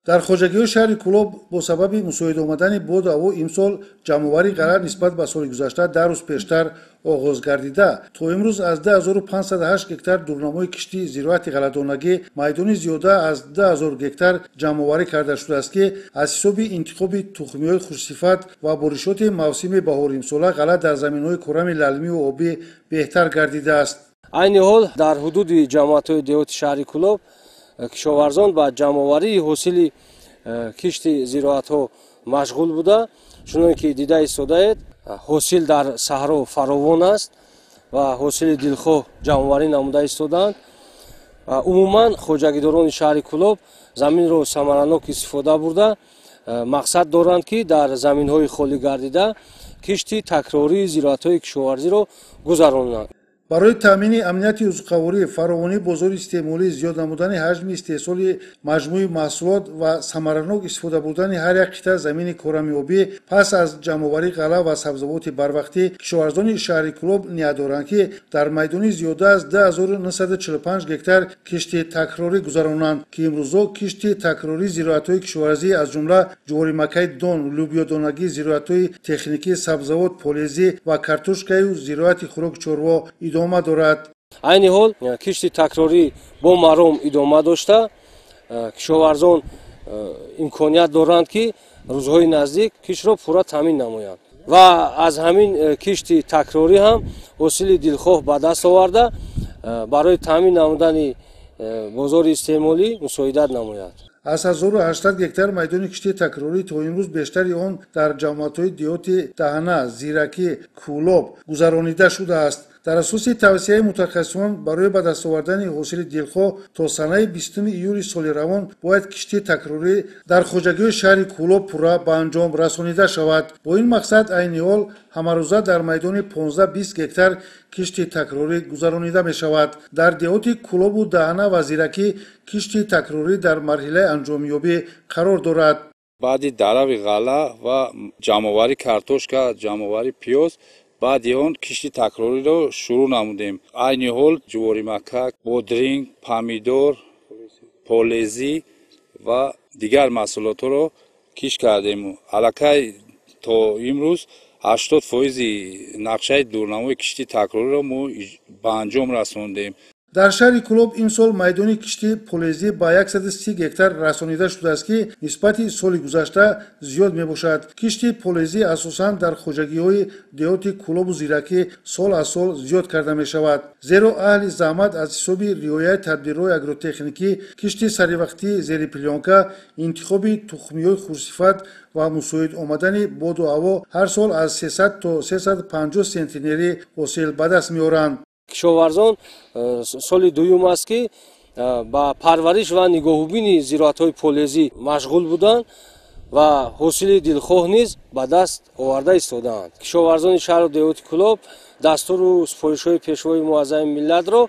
Дар хоҷагиҳои шаҳри Кӯлоб бо сабаби мусоид омадани боду ҳаво имсол ҷамъоварии ғалла нисбат ба соли гузашта 10 рӯз пештар оғоз гардида, то имрӯз аз 2508 гектар дурнамои кишти зироати ғалладонагӣ майдони зиёда аз 2000 гектар ҷамъоварӣ карда шудааст, ки аз ҳисоби интихоби тухмиҳои хушсифат ва боришоти мавсими баҳори имсола ғалла дар заминҳои корами лалмию обӣ беҳтар гардидааст. Айни ҳол дар ҳудуди ҷамоатҳои деҳоти шаҳри Кӯлоб кишоварзон ба ҷамъоварии ҳосили кишти зироатҳо машғул буда. Чунон ки дида истодаед, ҳосил дар саҳро фаровон аст ва ҳосили дилхоҳ ҷамъоварӣ намуда истодаанд. Умуман хоҷагидорони шаҳри Кӯлоб заминро самаранок истифода бурда, мақсад доранд, ки дар заминҳои холӣ гардида кишти такрории зироатҳои кишоварзиро гузаронанд. Барои таъмини амнияти озуқаворӣ, фаровонии бозори истеъмолӣ, зиёд намудани ҳаҷми истеҳсоли маҷмӯи маҳсулот ва самаранок истифода бурдани ҳар як қитъа замини корами обӣ пас аз ҷамъоварии ғалла ва сабзавоти барвақтӣ, кишоварзони шаҳри Кӯлоб ният доранд, ки дар майдони зиёда аз 2945 гектар кишти такрорӣ гузаронанд, ки имрӯзо кишти такрории зироатҳои кишоварзӣ аз ҷумла ҷуворимакаи дон, лӯбиёдонагӣ, зироатҳои техникӣ, сабзавот, полезӣ ва картошкаю зироати хӯроки чорво идома дорад. Айни ҳол кишти такрорӣ бо маром идома дошта, кишоварзон имконият доранд, ки рӯзҳои наздик киштро пурра таъмин намоянд ва аз ҳамин кишти такрорӣ ҳам ҳосили дилхоҳ ба даст оварда, барои таъмин намудани бозори истеъмолӣ мусоидат намояд. Аз 1800 гектар майдони кишти такрорӣ то имрӯз бештари он дар ҷамоатҳои деҳоти Даҳана, Зиракӣ, Кӯлоб гузаронида шудааст. Дар асоси тавсияи мутахассисон барои ба даст овардани ҳосили дилхоҳ то санаи 20 июли соли равон бояд кишти такрорӣ дар хоҷагиҳои шаҳри Кӯлоб пурра ба анҷом расонида шавад. Бо ин мақсад айни ҳол ҳамарӯза дар майдони 15-20 гектар кишти такрорӣ гузаронида мешавад. Дар деҳоти Кӯлобу Даҳана ва Зиракӣ кишти такрорӣ дар марҳилаи анҷомёбӣ қарор дорад. Баъди дарави ғалла ва ҷамъоварии картошка, ҷамъоварии пиёз, баъди он кишти такрориро шурӯъ намудем. Айни ҳол ҷуворимакак, бодринг, помидор, полезӣ ва дигар маҳсулотҳоро кишт кардем. Аллакай то имрӯз 80% нақшаи дурнамои кишти такрориро мо ба анҷом расондем. Дар шаҳри Кӯлоб имсол майдони кишти полезӣ ба 130 гектар расонида шудааст, ки нисбати соли гузашта зиёд мебошад. Кишти полезӣ асосан дар хоҷагиҳои деҳоти Кӯлобу Зиракӣ сол аз сол зиёд карда мешавад, зеро аҳли заҳмат аз ҳисоби риояи тадбирҳои агротехникӣ, кишти саривақтии зери плёнка, интихоби тухмиҳои хушсифат ва мусоид омадани боду ҳаво ҳар сол аз 300 то 350 сентнери ҳосил ба даст меоранд. Кишоварзон соли дуюм аст, ки ба парвариш ва нигоҳубини зироатҳои полезӣ машғул буданд ва ҳосили дилхоҳ низ ба даст оварда истодаанд. Кишоварзони шаҳру деҳоти Кӯлоб дастуру супоришҳои Пешвои муаззами миллатро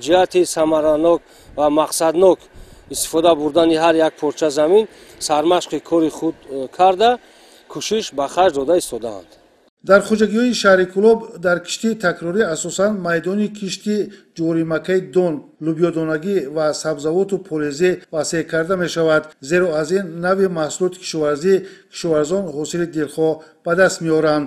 ҷиҳати самаранок ва мақсаднок истифода бурдани ҳар як порча замин сармашқи кори худ карда, кӯшиш ба харҷ дода истодаанд. Дар хоҷагиҳои шаҳри Кӯлоб дар кишти такрорӣ асосан майдони кишти ҷуворимакаи дон, лӯбиёдонагӣ ва сабзавоту полезӣ васеъ карда мешавад, зеро аз ин навъи маҳсулоти кишоварзӣ кишоварзон ҳосили дилхоҳ ба даст меоранд.